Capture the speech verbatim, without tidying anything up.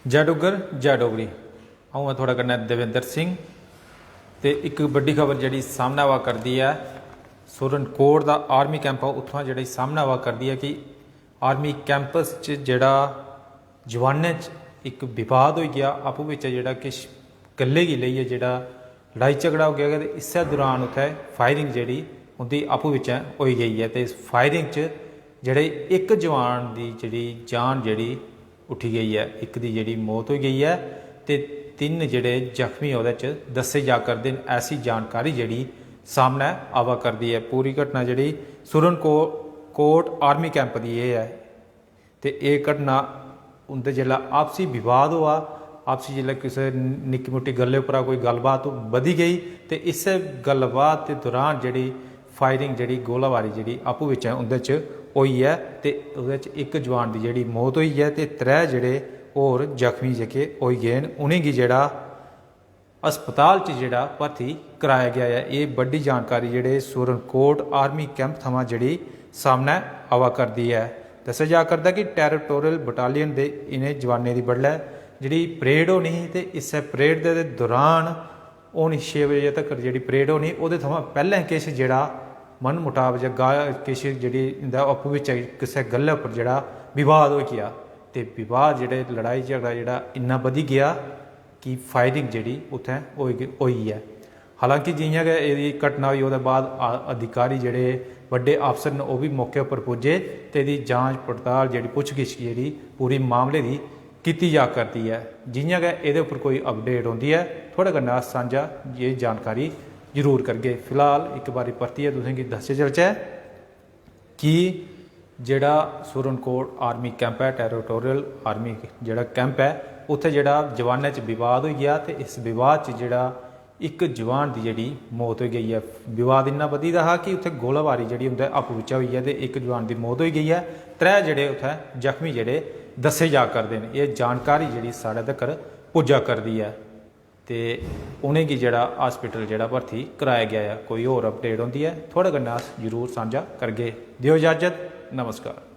जय डुग्गर, जय डोगरी। अ'ऊं आं थुआढ़े कन्नै देवेंद्र सिंह। ते इक बड्डी खबर जेह्ड़ी सामनै आवा करदी ऐ, सुरनकोट दा आर्मी कैंप ऐ, उत्थुआं जेह्ड़ी सामनै आवा करदी ऐ कि आर्मी कैंपस च जेह्ड़ा जवानें च इक विवाद होई गेआ, आपूं बिच्चें जेह्ड़ा किश गल्लै गी लेइयै जेह्ड़ा लड़ाई झगड़ा होई गेआ ते इस्सै दौरान उत्थै फायरिंग जेह्ड़ी उं'दी आपूं बिच्चें होई गेई ऐ। ते इस फायरिंग च जेह्ड़े इक जवान दी जेह्ड़ी जान जेह्ड़ी उठी गेई ऐ, इक दी जेह्ड़ी मौत होई गेई ऐ ते तिन्न जेह्ड़े जख्मी ओह्दे च दस्से जा करदे न। ऐसी जानकारी जेह्ड़ी सामनै आवा करदी ऐ। पूरी घटना जेह्ड़ी सुरन को-, कोट आर्मी कैंप दी एह् ऐ। ते एह् घटना उं'दे जेल्लै आपसी विवाद होआ, आपसी जेल्लै कुसै निक्की मुट्टी गल्लै उप्परा कोई गल्लबात बधी गेई ते इस्सै गल्लबात दे दौरान जेह्ड़ी फायरिंग, जेह्ड़ी गोलाबारी जेह्ड़ी आपूं बिच्चें उं'दे च होई ऐ ते ओह्दे च इक जवान दी जेह्ड़ी मौत होई ऐ ते त्रै जेह्ड़े होर जख्मी जेह्के होई गे न, उ'नेंगी जेह्ड़ा अस्पताल च जेह्ड़ा भर्थी कराया गेआ ऐ। एह् बड्डी जानकारी जेह्ड़े सुरनकोट आर्मी कैंप थमां जेह्ड़ी सामनै आवा करदी ऐ। दस्सेआ जा करदा कि टैरिटोरियल बटालियन दे इ'नें जवानें दी बडलै जेह्ड़ी परेड होनी ही ते इस्सै परेड दे दौरान होनी, छे बजे तक्कर जेह्ड़ी परेड होनी, ओह्दे थमां पैह्लें किश जेह्ड़ा मनमुटाव जां गा-, किश जेह्ड़ी इं'दा आपूं बिच्चें किसै गल्लै उप्पर जेह्ड़ा विवाद होई गेआ ते विवाद जेह्ड़े लड़ाई झगड़ा जेह्ड़ा इन्ना बधी गेआ कि फायरिंग जेह्ड़ी उत्थै होई गे-, होई ऐ। हालांकि जि'यां गै एह्दी घटना होई, ओह्दे बाद आ-, अधिकारी जेह्ड़े बड्डे अफसर न, ओह् बी मौके उप्पर पुज्जे ते एह्दी जांच पड़ताल जेह्ड़ी पुच्छ गिच्छ जेह्ड़ी पूरी मामले दी कीती जा करदी ऐ। जि'यां गै एह्दे उप्पर कोई अपडेट औंदी ऐ, थुआढ़े कन्नै अस सांझा एह् जानकारी जरूर करगे। फिलहाल इक बारी परतियै तुसेंगी दस्सदे चलचै कि जेह्ड़ा सुरनकोट आर्मी कैंप ऐ, टैरिटोरियल आर्मी जेह्ड़ा कैंप ऐ, उत्थै जेह्ड़ा जवानें च विवाद होई गेआ ते इस विवाद च जेह्ड़ा इक जवान दी जेह्ड़ी मौत होई गेई ऐ। विवाद इन्ना बधी दा हा कि उत्थै गोलाबारी जेह्ड़ी उं'दे आपूं बिच्चा होई ऐ ते इक जवान दी मौत होई गेई ऐ। त्रै जेह्ड़े उत्थै जख्मी जेह्ड़े दस्से जा करदे न। एह् जानकारी जेह्ड़ी साढ़े तक्कर पुज्जा करदी ऐ ते उ'नेंगी जेह्ड़ा हॉस्पिटल जेह्ड़ा भर्थी कराया गेआ ऐ। कोई होर अपडेट होंदी ऐ, थुआढ़े कन्नै अस जरूर सांझा करगे। देओ इजाजत, नमस्कार।